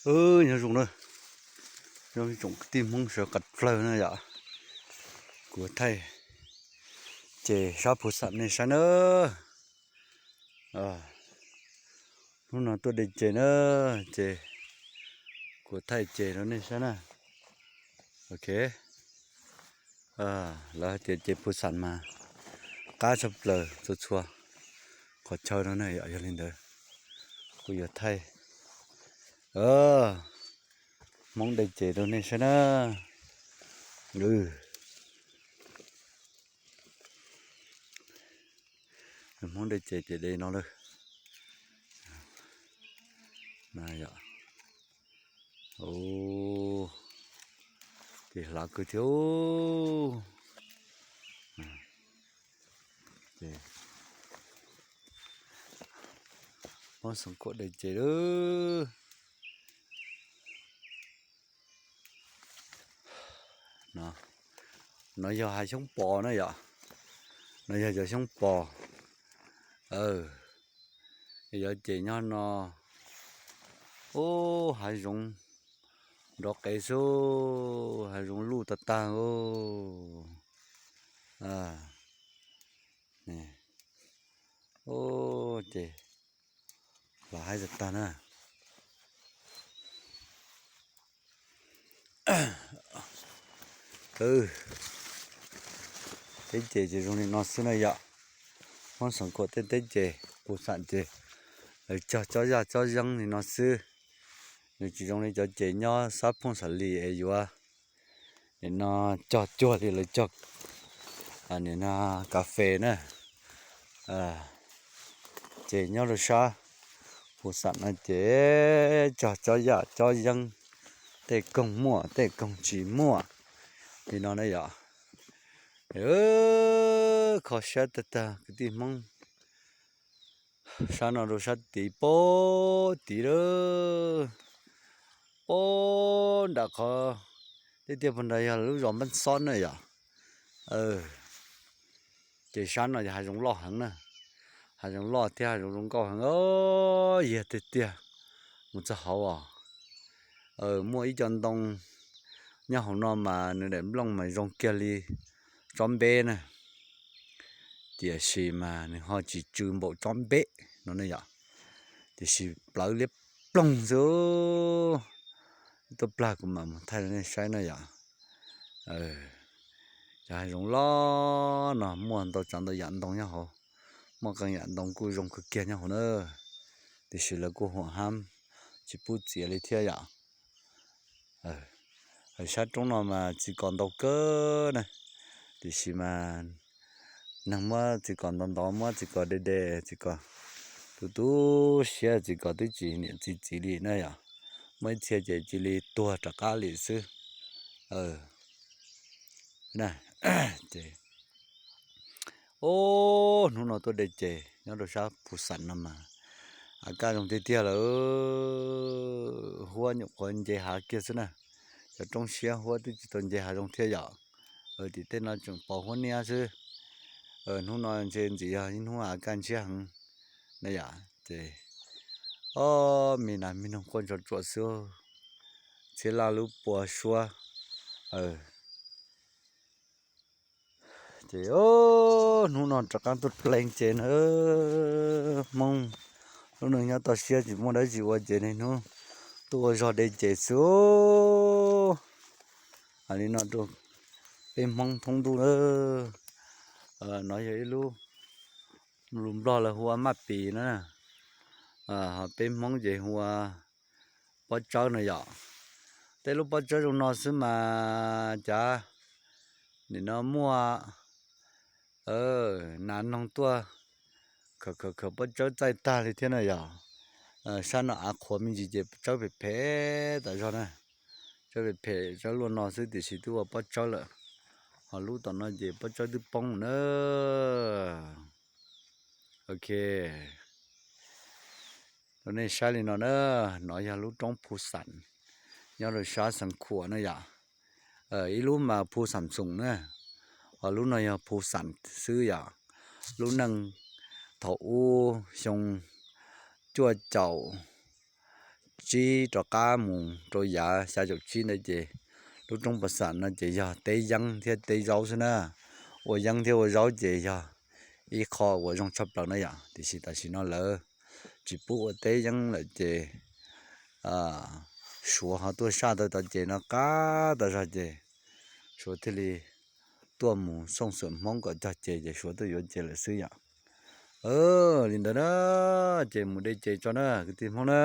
Nyob zoo na, nyob zoo tsoom kwv tij Hmoob sawv qas dlawg na yom. Kuv thaij ces sab Phu Xam nej saib na. Hnub no tuaj de ces na, ces kuv thaij ces rau nej saib na. Ok, lawv hais tias ces Phu Xam mas qab tshaj plaws txhua txhua qhov chaw no na yom. Yog li ntawd kuv yuav thaij Hmoob de ces rau nej saib na. Hmoob de ces ces de no lawm. Ces hlav kawg thiab. Hmoob Xeev Khuam de ces lawm. No yog hav xyoob pos na yom. No yog cov xyoob pos. Yog ces nyob no. Ub, hav zoov nrov qev xwb, hav zoov luj tag tag. Ces los haib tag tag na. Teb ces ces zoo li no xwb na yom. Hmoob Xeev Khuam tej teb ces Phu Xam ces lawv cog cob yaj cob yeeb li no xwb. Nws tsis zoo li cov ces nyob sab Phooj Xas Lis es yuav nim no cog cuag li lawv cog nim no kas fes na. Ces nyob rau sab Phu Xam no ces cog cob yaj cob yeeb, tej koog muaj tej koog tsis muaj li no na yom. Kho siab tag tag kwv tij Hmoob. Sab no rau sab tid pab tid lawm, pab nram qhov tiaj tiaj puag nrad yog lub zos Npab Xob na yom. Ces sab no yog hav zoov loj heev na, hav zoov loj thiab hav zoov zoo nkauj heev, yog tiag tiag. Mus txog hauv os, muaj ib co ntoo nyob hauv no mas nws daim nplooj mas zoo kiag li tsob npeb na. Tiam sis mas nws ho tsis tsw npaum tsob npeb no ne yom. Tiam sis plawv liab ploog xwb. Tuaj plag kuv mam mus thaij rau nej saib na yom. Cov hav zoov loj no muaj ntau tsav ntau yam ntoo nyob hauv, muaj qee yam ntoo kuj zoo kawg kiag nyob hauv na. Tiam sis lawv kuj huam hab tsis pub txiav li thiab yom. Hauv sab roob no mas txiv kos ntau kawg na, tiam sis mas neeg muab txiv kos ntov ntov, muab txiv kos de de, txiv kos tu tu siab, txiv kos twb tsis niam txiv txiv li na yom. Muaj ib txhia ces cia li tuag rov qab li xwb. Ces, o, hnub no tuaj de ces nyob rau sab Phu Xam no mas a kaj zoo tiag tiag lawm. Huab nyuam qhuav nce hav kiag xwb na, cov roob siab huab twb tsis tau nce hav zoo thiab yom. Tim tej no tseem pos huab niab xwb. Hnub no ntshe ntxim yog ib hnub a kaj ntshiab heev na yom. Ces, o, me nas me noog quaj ntsos tsuam xwb, txhiab laj lub pua suab. Ces hnub no rov qab tuaj pleev ces na, Hmoob lub neej nyob toj siab tsis muaj dab tsi ua ces niaj hnub tuaj ua zog de ces xwb. Hais li no rau peb Hmoob thoob ntuj na, no yog ib lub lus Nplog lawv hu ua maj pis na, ho peb Hmoob ces hu ua pob tsawb no yom. Tej lub pob tsawb zoo no xwb mas cas nim no muaj nas noog tuaj khawm khawm khawm pob tsawb txaij tag li thiab na yom. Sab no av qhuav me ntsis ces tsawb phem phem tas zog na. Tsawb phem phem tsawb luaj no xwb tiam sis twb ua pob tsawb lawm. Ho lub tom no ces pob tsawb twb poob na. Ok, rau nej saib li no na, no yog lub roob Phu Xam nyob rau sab Xeev Khuam na yom. Ib lub mas Phu Xam Xoom na, ho lub no yog Phu Xam xwb yom. Lub neej thaum ub xyoo cuaj caum tsib rov qab mus rau yav xya caum tsib ntawd ces lub roob Pas Xam no ces yog teb yeeb thiab teb zaub xwb na. Ua yeeb thiab ua zaub ces yog ib qho uas zoo tshaj plaws na yom, tiam sis tam sim no lawv tsis pub ua teb yeeb lawm ces Suav ho tuaj saj tau cov ces no qab tau zog ces Suav thiaj li tuaj mus xooj xwm Hmoob kom cog ces ces Suav tuaj yuav ces lawm xwb yom. Li ntawd na, ces mus de ces tso na kwv tij Hmoob na.